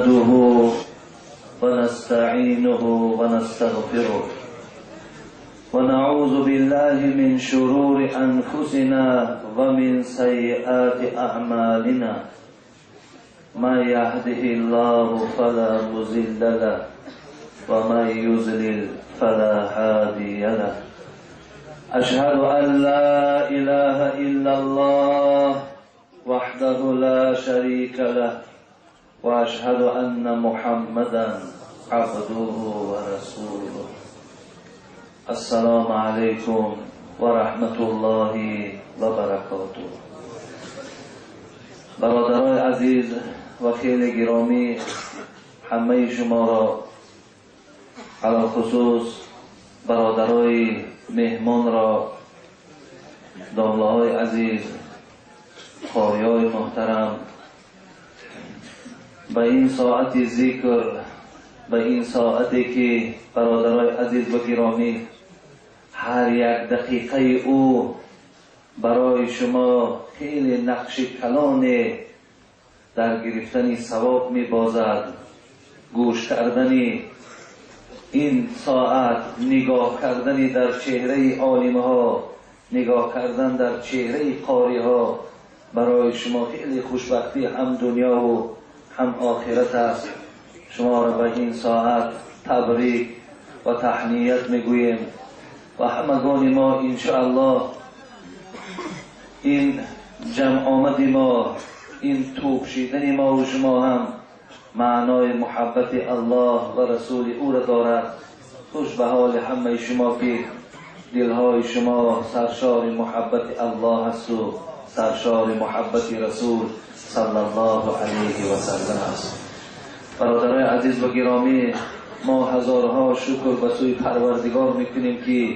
نحمده ونستعينه ونستغفره ونعوذ بالله من شرور أنفسنا ومن سيئات أعمالنا ما يهده الله فلا مضل له ومن يضلل فلا هادي له أشهد أن لا إله إلا الله وحده لا شريك له وأشهد أن محمدا عبده ورسوله. السلام عليكم ورحمة الله وبركاته. برادرای عزیز و خیلی گرامی، همه شما را، علی‌الخصوص برادرای مهمان را، داملاهای عزیز، قاریای محترم، به این ساعت ذکر، به این ساعتی که برادرای عزیز و گرامی هر یک دقیقه او برای شما خیلی نقش کلان در گرفتن ثواب می بازد. گوش کردن این ساعت، نگاه کردن در چهره عالم ها، نگاه کردن در چهره قاری ها برای شما خیلی خوشبختی هم دنیا و هم آخرت است. شما را به این ساعت تبریک و تهنیت میگوییم و همگان ما انشاءالله این جمع آمد ما، این توپ شیدن ما و شما هم معنای محبت الله و رسول او را دارد. خوش به حال همه شما که دلهای شما سرشار محبت الله است و سرشار محبت رسول صلی الله علیه و سلم است. برادرای عزیز و گرامی، ما هزارها شکر به سوی پروردگار میکنیم که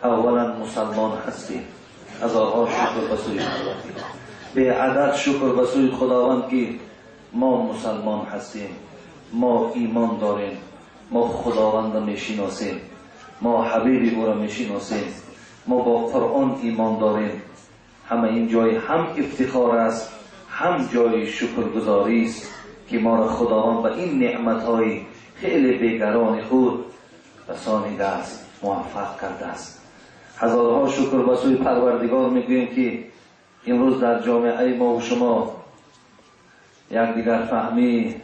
اولا مسلمان هستیم. هزارها شکر به سوی پروردگار، به عدد شکر به سوی خداوند که ما مسلمان هستیم، ما ایمان داریم، ما خداوند را میشناسیم، ما حبیب او را میشناسیم، ما با قرآن ایمان داریم. همه این جای هم افتخار است، هم جای شکرگزاری است که ما را خداوند به این نعمت‌های خیلی بیگران خود رسانیده است، موفق کرده است. هزارها شکر به سوی پروردگار میگوییم که امروز در جامعه ما و شما یکدیگر فهمی،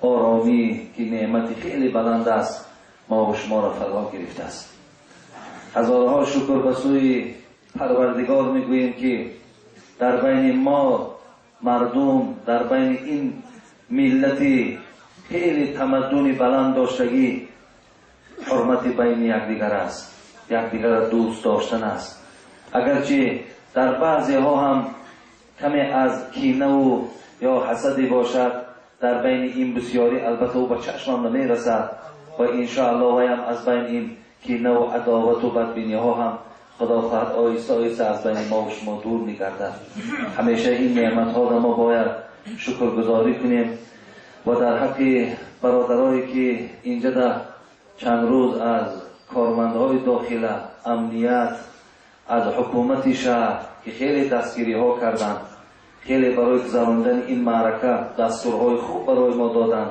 آرامی که نعمت خیلی بلند است، ما و شما را فرا گرفته است. هزارها شکر به سوی پروردگار میگوییم که در بین ما مردم، در بین این ملت خیلی تمدن بلند داشتگی، حرمت بین یکدیگر است، یکدیگر را دوست داشتن است. اگرچه در بعضی ها هم کمی از کینه و یا حسدی باشد در بین این بسیاری، البته او به چشمم نمیرسد و انشاءالله ویم از بین این کینه و عداوت و بدبینی ها هم خدا خواهد آیسته آیسته از بین ما و شما دور میگردد. همیشه این نعمت ها را ما باید شکرگزاری کنیم و در حق برادرایی که اینجا در چند روز از کارمندهای داخله، امنیت، از حکومت شهر که خیلی دستگیری ها کردند، خیلی برای گذراندن این معرکه دستورهای خوب برای ما دادند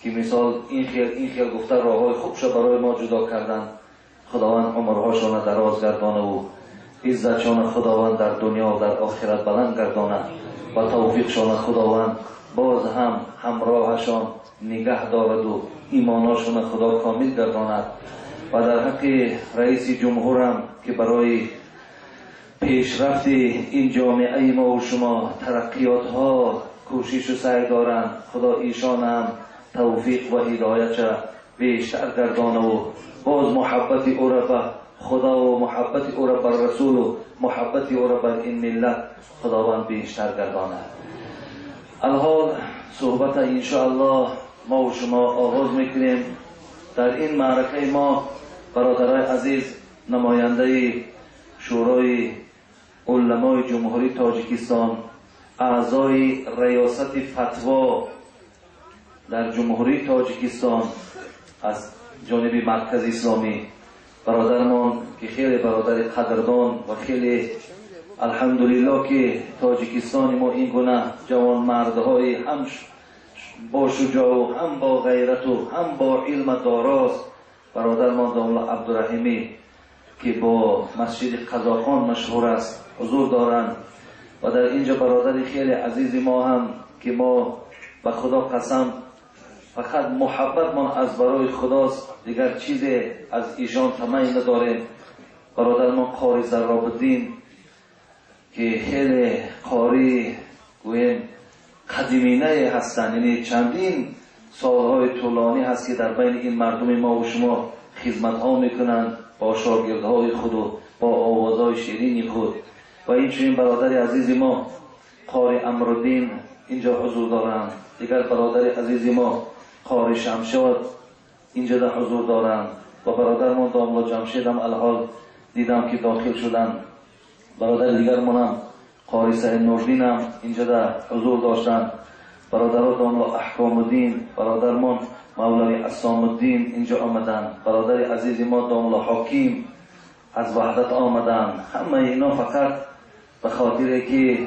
که مثال این خیل این خیل گفته راههای خوبش برای ما جدا کردند. خداوند عمرهاشان دراز گردانه و عزتشان خداوند در دنیا و در آخرت بلند گردانه و توفیقشان خداوند باز هم همراهشان نگه دارد و ایماناشان خدا کامل گرداند. و در حق رئیس جمهورم که برای پیشرفت این جامعه ما و شما ترقیات ها کوشش و سعی دارند، خدا ایشان هم توفیق و هدایت بیشتر گردانه و باز محبت او را به خدا و محبت او را بر رسول و محبت او را بر این ملت خداوند بیشتر گردانه. الحال صحبت انشاءالله ما و شما آغاز میکنیم. در این معرکه ما برادرای عزیز، نماینده شورای علمای جمهوری تاجیکستان، اعضای ریاست فتوا در جمهوری تاجیکستان از جانب مرکز اسلامی، برادرمان که خیلی برادر قدردان و خیلی الحمدلله که تاجیکستان ما این گونه جوان مردهای هم با شجاع و هم با غیرت و هم با علم داراست، برادرمان داملا عبدالرحیمی که با مسجد قزاقان مشهور است حضور دارند. و در اینجا برادر خیلی عزیز ما هم که ما به خدا قسم فقط محبت ما از برای خداست، دیگر چیز از ایشان طمعی نداریم، برادرمان قاری ضراب الدین که خیلی قاری گوییم قدیمینه هستند، یعنی چندین سالهای طولانی هست که در بین این مردم ما و شما خدمت ها میکنند با شاگردهای خود و با آوازهای شیرین خود. و این چنین برادر عزیز ما قاری امرالدین اینجا حضور دارند، دیگر برادر عزیز ما قاری شمشاد اینجا در حضور دارند و برادرمان داملا جمشید هم الحال دیدم که داخل شدند. برادر دیگرمان هم قاری سعید نوردین هم اینجا در حضور داشتند، برادرها داملا احکام الدین، برادرمان مولوی عصام الدین اینجا آمدند، برادر عزیز ما داملا حکیم از وحدت آمدند. همه اینا فقط به خاطر که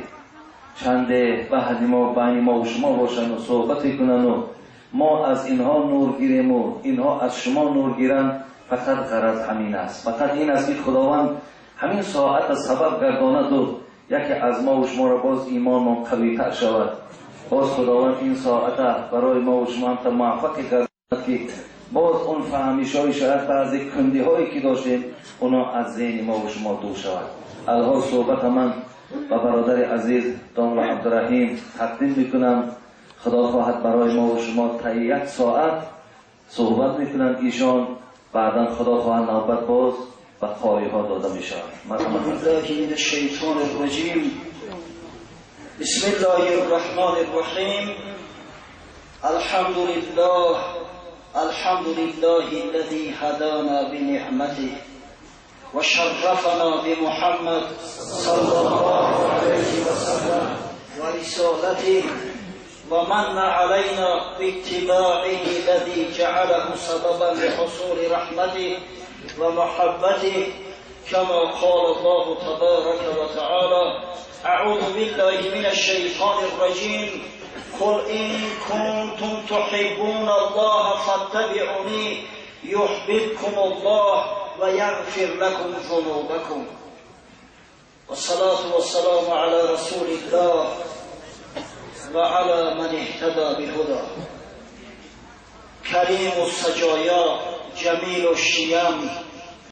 چند بعد ما بین ما و شما باشند و صحبت کنند و ما از اینها نور گیریم و اینها از شما نور گیرند، فقط غرض همین است، فقط این است که خداوند همین ساعت سبب گرداند و یکی از ما و شما را باز ایمان ما قوی تر شود. باز خداوند این ساعت برای ما و شما هم موفق گرداند که باز اون فهمیش های شاید بعضی کندی هایی که داشتیم اونا از ذهن ما و شما دور شود. الحال صحبت من و برادر عزیز داملا عبدالرحیم تقدیم میکنم. خدا خواهد برای ما و شما تا یک ساعت صحبت میکنند ایشان، بعدا خدا خواهد نوبت باز و قاری ها داده میشود. بالله من الشیطان الرجیم. بسم الله الرحمن الرحیم. الحمد لله، الحمد لله الذي هدانا بنعمته وشرفنا بمحمد صلى الله عليه وسلم ورسالته ومن علينا باتباعه الذي جعله سببا لحصول رحمته ومحبته، كما قال الله تبارك وتعالى: أعوذ بالله من الشيطان الرجيم، قل إن كنتم تحبون الله فاتبعوني يحببكم الله ويغفر لكم ذنوبكم. والصلاة والسلام على رسول الله وعلى من اهتدى بهداه. كريم السجايا، جميل الشيم،